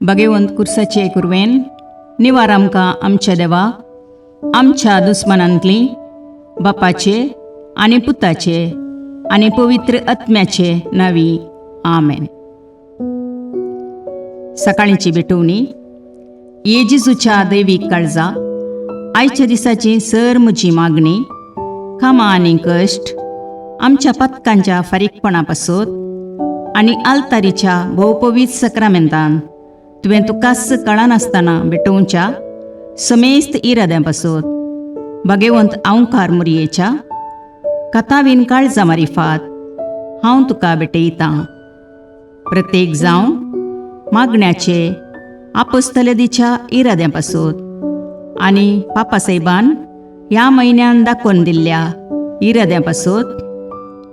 भगेवंत कुर्साचे कुरवेन निवार आमकां आमच्या देवा आमच्या दुस्मनांतली बापाचे आनी पुताचे आनी पवित्र आत्म्याचे नावी. आमेन. सकाळीची भेटवणी. ये जेजूच्या दैवीक काळजा, आयच्या दिसाची सर म्हजी मागणी, कामां आनी कश्ट आमच्या पातकांच्या फारीकपणा पासत आनी आल्तारीच्या भोवपवीत सक्रामेंतान तुवें तुकाच कळनासतना भेटोवच्या समेस्त इराद्यां पासत भगेवंत आंवकार मुरयेच्या कथावीन काळजा मारिफात हांव तुका भेटयतां. प्रत्येक जावन मागण्याचे आपोस्तलदीच्या इराद्यां पासत आनी पापासाहेबान ह्या म्हयन्यान दाखोवन दिल्ल्या इराद्यां पासत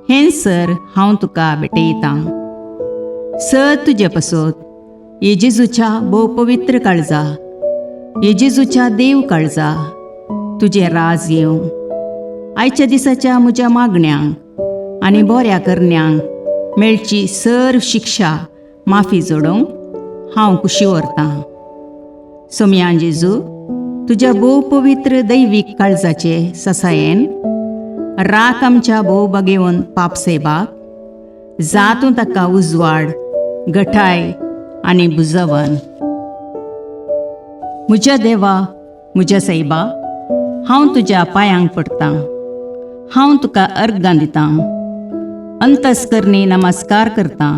हें सर हांव तुका भेटयतां. सर तुजे पासत ये जेजूच्या भोव पवित्र काळजा, ये जेजूच्या देव काळजा, तुजें राज येवं. आयच्या दिसाच्या म्हज्या मागण्यांक आनी बऱ्या करण्यांक मेळची सर शिक्षा माफी जोडोवंक हांव कुशी व्हरतां. सोमयान जेजू, तुज्या भोव पवित्र दैवीक काळजाचे ससायेन राख आमच्या भोव बागेवन पाप सेबाक जातूं ताका उजवाड, गठाय आनी बुजवन. म्हज्या देवा, म्हज्या सायबा, हांव तुज्या पांयांक पडटां. हांव तुका अर्गां दितां, अंतस्करणी नमस्कार करतां,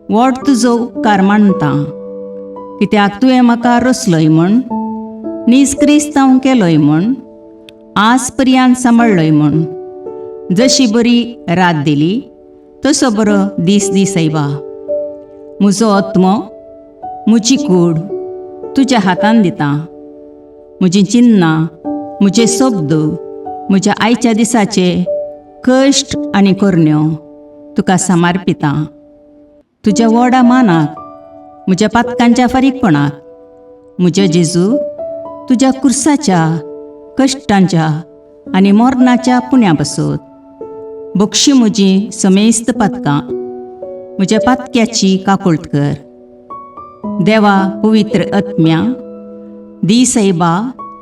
व्हड तुजो उपकार मानतां, कित्याक तुवें म्हाका रचलोय म्हूण, नीज क्रिस्तांव केलोय म्हूण, आज पर्यंत सांबाळ्ळोय म्हूण. जशी बरी रात दिली तसो बरो दीस दी सायबा. म्हजो आत्मो, म्हजी कूड तुज्या हातान दिता. म्हजीं चिन्नां, म्हजे शब्द, म्हज्या आयच्या दिसाचे कश्ट आनी करण्यो तुका समर्पितां. तुज्या व्हडा मानाक, म्हज्या पातकांच्या फारीकपणाक, म्हज्या जेजू, तुज्या कुर्साच्या कश्टांच्या आनी मरणाच्या पुण्या पासत बक्षी म्हजी समेस्त पातकां. म्हज्या पातक्याची काकुळट कर. देवा, पवित्र आत्म्या, दी सायबा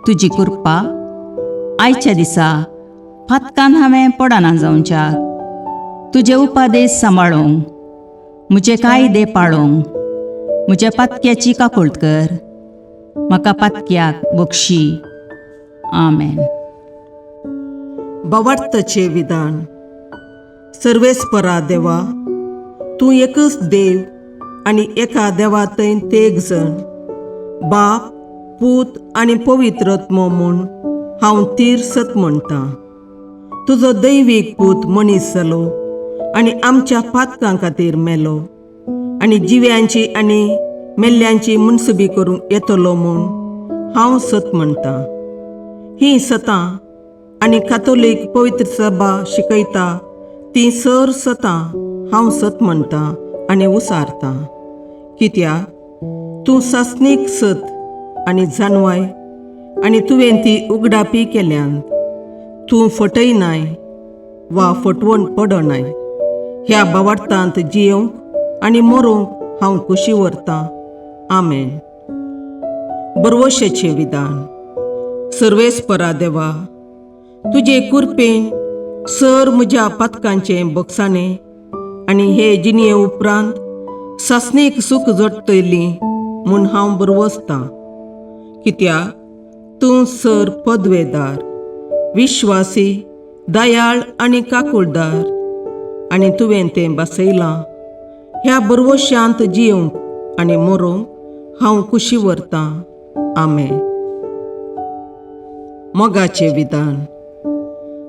तुजी कृपा. आयच्या दिसा पातकान हांवें पडना जावच्याक, तुजे उपादेश सांबाळूंक, म्हजे कायदे पाळूंक म्हज्या पातक्याची काकुळट कर. म्हाका पातक्याक बक्षी. आमेन. भावार्थाचें विधान. सर्वेस्परा देवा, तूं एकच देव आनी एका देवा थंय तेग जण, बाप, पूत आनी पवित्र आत्मो म्हूण हांव तीर सत म्हणटा. तुजो दैवीक पूत मनीस जालो आनी आमच्या पातकां खातीर मेलो आनी जिव्यांची आनी मेल्ल्यांची मुनसुबी करूंक येतलो म्हूण हांव सत म्हणटा. ही सतां आनी कातोलीक पवित्र सभा शिकयता ती सर सतां हांव सत म्हणटा आनी उसारता, कित्याक तूं सासणीक सत आनी जाणवाय आनी तुवें ती उगडापी केल्यान. तूं फटयनाय वा फटवण पडनाय. ह्या भावार्थांत जियोवंक आनी मरोंक हांव कुशी व्हरतां. आमेन. बरवशेचें विधान. सर्वेस्परा देवा, तुजे कुरपेन सर म्हज्या पातकांचें बक्षाणें आनी हे जिणये उपरांत सासणीक सूख जोडटली म्हूण हांव बरवसतां, कित्याक तूं सर पदवेदार, विश्वासी, दयाळ आनी काकुळदार आनी तुवें तें बसयलां. ह्या बरवशांत जियोवंक आनी मरोंक हांव कुशी व्हरतां. आमेन. मोगाचें विधान.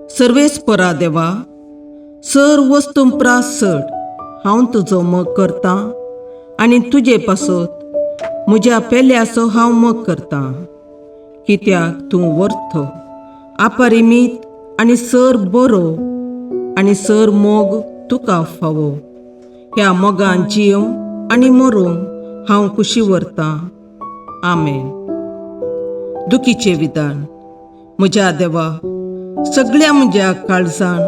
सर्वेस्परा देवा, सर वस्तूं प्रास चड हांव तुजो मोग करतां आनी तुजे पासत म्हज्या पेल्याचो हांव मोग करतां, कित्याक तूं वर्थ, अपरिमीत आनी सर बरो आनी सर मोग तुका फावो. ह्या मोगान जियोवंक आनी मरोंक हांव कुशी व्हरतां. आमेन. दुखीचें विधान. म्हज्या देवा, सगळ्या म्हज्या काळजान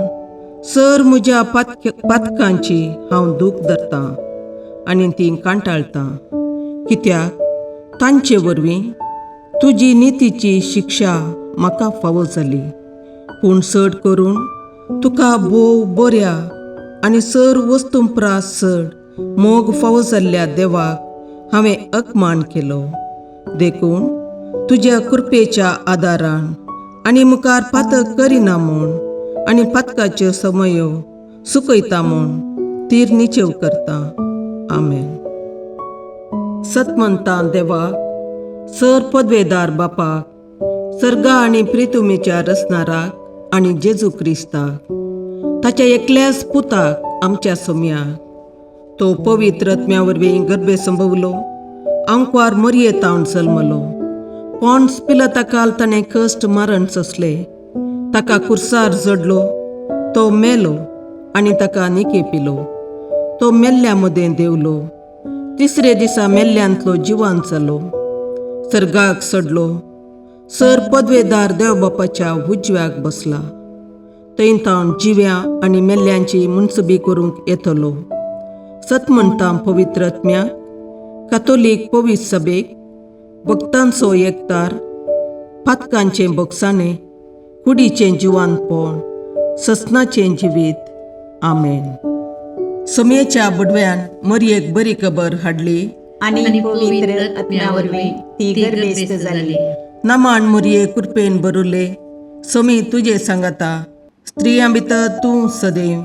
सर म्हज्या पातकांची हांव दूख धरतां आनी ती कांटाळटां, कित्याक तांचे वरवीं तुजी नितीची शिक्षा म्हाका फावो जाली. पूण चड करून तुका भोव बऱ्या आनी सर वस्तूं प्रास चड मोग फावो जाल्ल्या देवाक हांवें अपमान केलो. देखून तुज्या कृपेच्या आदारान आनी मुखार पातक करिना म्हूण आनी पातकाच्यो समयो सुकयता म्हूण तीर निचेव करता. आमेन. सतमंता देवाक, सर पदवेदार बापाक, सर्गा आनी प्रितुमेच्या रचणाराक आनी जेजू क्रिस्ताक, ताच्या एकल्याच पुताक आमच्या सोम्याक, तो पवित्र आत्म्या वरवीं गर्भे संभवलो, आंकवार मरयेतावन जल्मलो, पॉन्स पिलताकाल ताणें कश्ट मरण सोंसले, ताका कुर्सार जडलो, तो मेलो आनी ताका निके पिलो, तो मेल्ल्या मदें देंवलो, तिसरे दिसा मेल्ल्यांतलो जिवान जालो, सर्गाक सडलो, सर पदवेदार देव बापाच्या उजव्याक बसला, थंय तावन जिव्या आनी मेल्ल्यांची मुनसबी करूंक येतलो. सत म्हणटा पवित्र आत्म्याक, कातोलीक पवित्र सभेक, भक्तांचो एकतार, पातकांचें बोगसाणें, कुडीचें जिवानपण, ससनाचें जिवीत. आमेन. सोमयेच्या बुडव्यान मरयेक बरी खबर हाडली आनी पवित्र आत्म्या वरवीं ती गर्भेस्त जाली. नमान मुरये कृपेन बरुले, सोमी तुजे सांगाता, स्त्रियां भितर तूं सदैव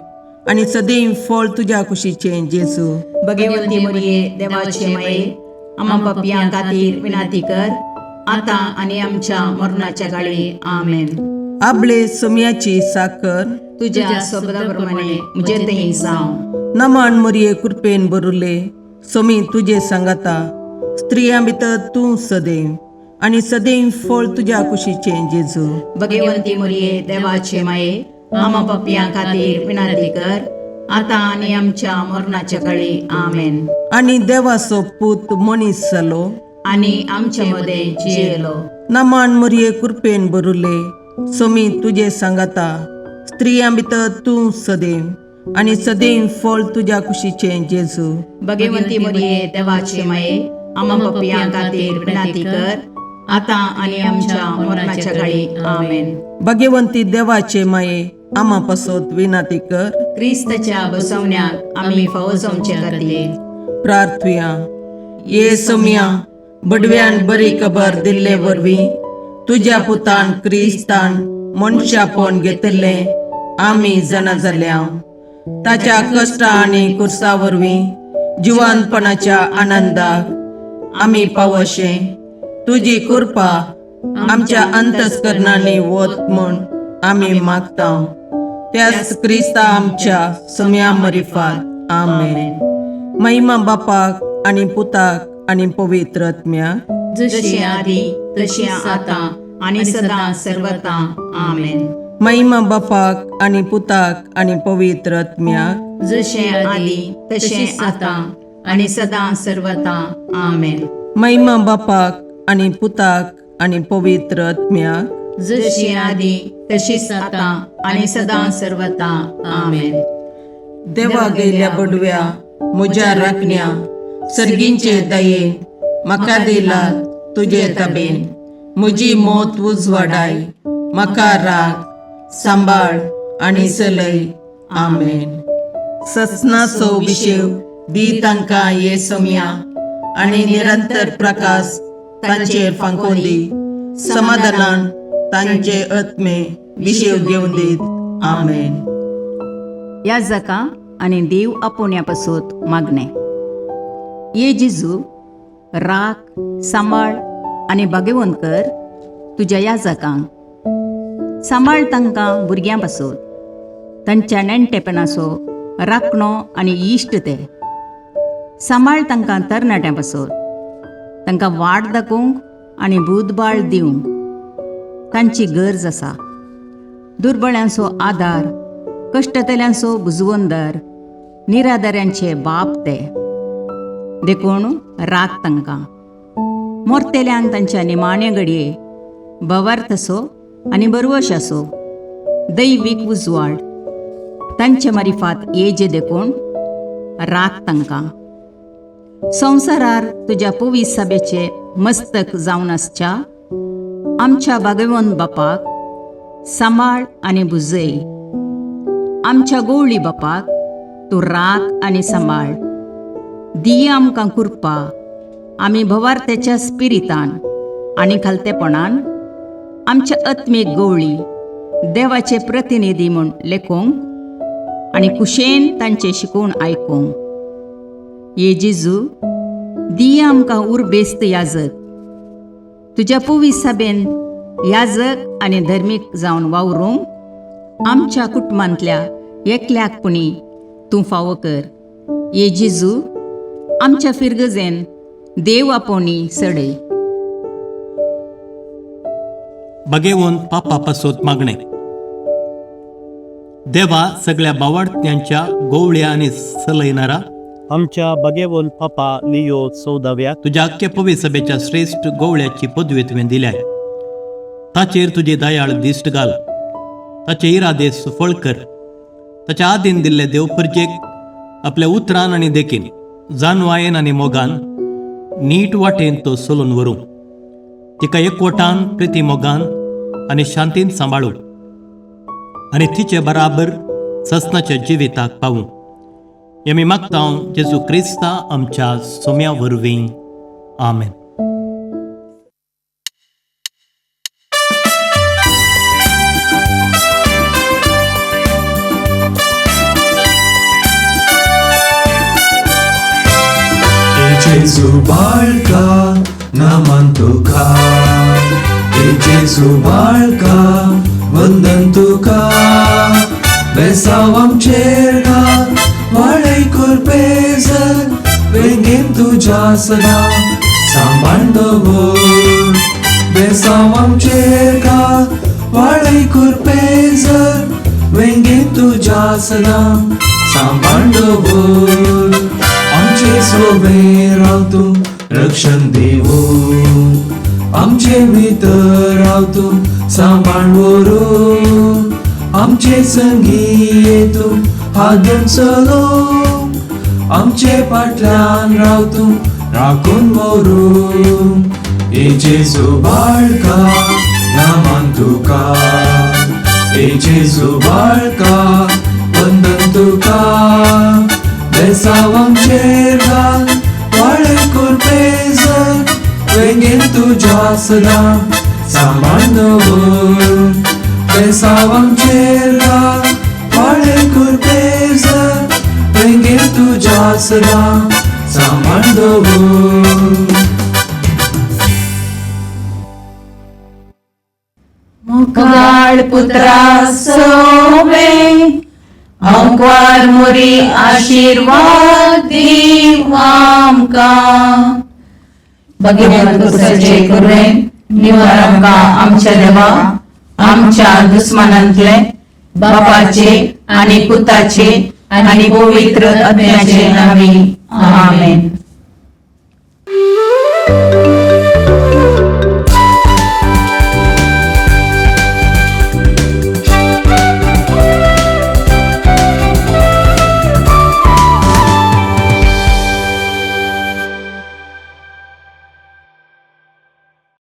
आनी सदैव फळ तुज्या कुशीचें जेजू. भगवंती मरिये, देवाचे माये, आमा पापयां खातीर विनंती कर, आतां आनी आमच्या मरणाच्या काळी. आमेन. आबळे सोमयाची साकर तुज्या शब्दा प्रमाणे म्हजे थंय जावं. नमान मुरये कृपेन बरुले, सोमी तुजे सांगाता, स्त्रियां भितर तूं सदैव आनी सदैव फळ तुज्या कुशीचें जेजू. भगवंती मरिये, देवाचे माये, आमा पापयां खातीर विनंती कर, आतां आनी आमच्या मरणाच्या काळी. आमेन. आनी देवाचो पूत मनीस जालो आनी आमच्या मदें जियेलो. नमान मुरये कृपेन बरुले, सोमी तुजे सांगाता, स्त्रियां भितर तूं सदैव आनी सदैव फळ तुज्या कुशीचें जेजू. भगवंती मरिये, देवाचे माये, आमा पापयां खातीर विनंती कर, आतां आनी आमच्या मरणाच्या काळी. आमेन. भगवंती देवाचे माये, आमा पासत विनंती कर. क्रिस्ताच्या बसवण्याक आमी फावो जावचे खातीर. प्रार्थुया. ये सोम्या, बडव्यान बरी खबर दिल्ले वरवीं तुज्या पुतान क्रिस्तान मनशापण घेतिल्लें आमी जाणा जाल्या. ताच्या कश्टा आनी कुर्सा वरवीं जिवानपणाच्या आनंदाक आमी पावशे तुजी कृपा आमच्या अंतस्करणांनी वत म्हूण आमी मागता, त्याच क्रिस्ता आमच्या सम्या मरिफात. आमेन. महिमा बापाक आनी पुताक आनी पवित्र आत्म्याक, जशी आदी तशी आतां आनी सदां सर्वता. आमेन. महिमा बापाक आनी पुताक आनी पवित्र आत्म्याक, जशें आदी तशें आतां आनी सदां सर्वता. आमेन. महिमा बापाक आनी पुताक आनी पवित्र आत्म्याक, जशी आदी तशीच आतां आनी सदां सर्वता. आमेन. देवा गेल्या बडव्या म्हज्या राखण्या, सर्गींचे दयेन म्हाका दिला तुजे तबेन, म्हजी मोत उजवाडाय, म्हाका राग सांबाळ आनी चलय. आमेन. ससनाचो विशेव दी तांकां ये सोम्या आनी निरंतर प्रकाश तांचेर फांकोवन दी, समाधानान तांचे आत्मे विशेव घेवन दीत. आमेन. ह्या जाका आनी देव आपोवण्या पासत मागणें. ये जेजू, राख, सांबाळ आनी भाग्यवंत कर तुज्या ह्या जाकांक. सांबाळ तांकां भुरग्यां पासत, तांच्या नेणटेपणाचो राखणो आनी इश्ट ते. सांबाळ तांकां तरणाट्यां पासत, तांकां वाट दाखोवंक आनी बुदबाळ दिवंक तांची गरज आसा. दुर्बळ्यांचो आदार, कश्टतल्यांचो बुजवंदर, निराधाऱ्यांचे बाप ते, देखून राख तांकां. मोरतेल्यांक तांच्या निमाण्या घडये भवार्थ असो आनी बरवश असो दैवीक उजवाड तांचे मारिफात येजे, देखून राख तांकां. संवसारार तुज्या पवीस सभेचे मस्तक जावन आसच्या आमच्या बागेवन बापाक सांबाळ आनी बुजय. आमच्या गोवळी बापाक तूं राख आनी सांबाळ. दिया आमकां कृपा आमी भवार्थ्याच्या स्पिरितान आनी खालतेपणान आमच्या आत्मीक गवळी देवाचे प्रतिनिधी म्हूण लेखूंक आनी कुशेन तांचे शिकोवन आयकूंक. ये जेजू, दिया आमकां उर्बेस्त याजक, तुज्या पवीस सभेन याजक आनी धर्मीक जावन वावरूंक आमच्या कुटुंबांतल्या एकल्याक पुणी तूं फावो कर. ये जेजू, आमच्या फिरगजेन देव आपोवणी सडय. बगेवन पापा पासत मागणे. देवा सगळ्या बावाडत्यांच्या गोवळ्या आनी सलयनारा आमच्या बगेवन पापा लियो चौदाव्या तुज्या आख्या पवी सभेच्या श्रेश्ठ गोवळ्याची पदवी तुवें दिल्या, ताचेर तुजी दयाळ दिश्ट घाल, ताचे इरादे सुफळ कर. ताच्या आदीन दिल्ले देवपर्जेक आपल्या उतरान आनी देखीन, जानवायेन आनी मोगान नीट वाटेन तो चलून व्हरूं. तिका एकवटान, प्रिती मोगान आनी शांतीन सांबाळूं आनी तिचे बराबर ससनाच्या जिविताक पावूं. हें आमी मागता जेजू क्रिस्ता आमच्या सोम्या वरवीं. आमेन. Gesù barca naman तुका, ए जेजू बाळका वंदन तुका. बेसांव आमचेर घाल वाडय कुरपेजर, वेंगेन तुज्या सदां सांबाळ दवर. बेसांव आमचेर घाल वाडय कुरपेजर, वेंगेन तुज्या सदां सांबाळ दवर. आमचे सोबे राव तूं रक्षण देवून, आमचे भितर राव तूं सांबाळ व्हरूं. आमचे संगी ये तूं हात घेवन चलोवंक, आमचे फाटल्यान राव तूं राखून व्हरूं. ए जेजू बाळका नामान तुका, ए जेजू बाळका वंदन तुका. बेसांव आमचेर घाल वाडय कुरपेजर, वेंगेन तुज्या सदां सांबाळ दवर. बेसांव आमचेर घाल वाडय कुरपेजर, वेंगेन तुज्या सदां सांबाळ दवर. मुखाळ पुत्रा सोवे अंकवार मोरी आशीर्वाद दी आमकां. भगवंत कुसाचे करुणेन निवार आमकां आमच्या देवा आमच्या दुस्मानांतले बापाचे आनी पुताचे आनी पवित्र आत्म्याचे नावी. आमेन.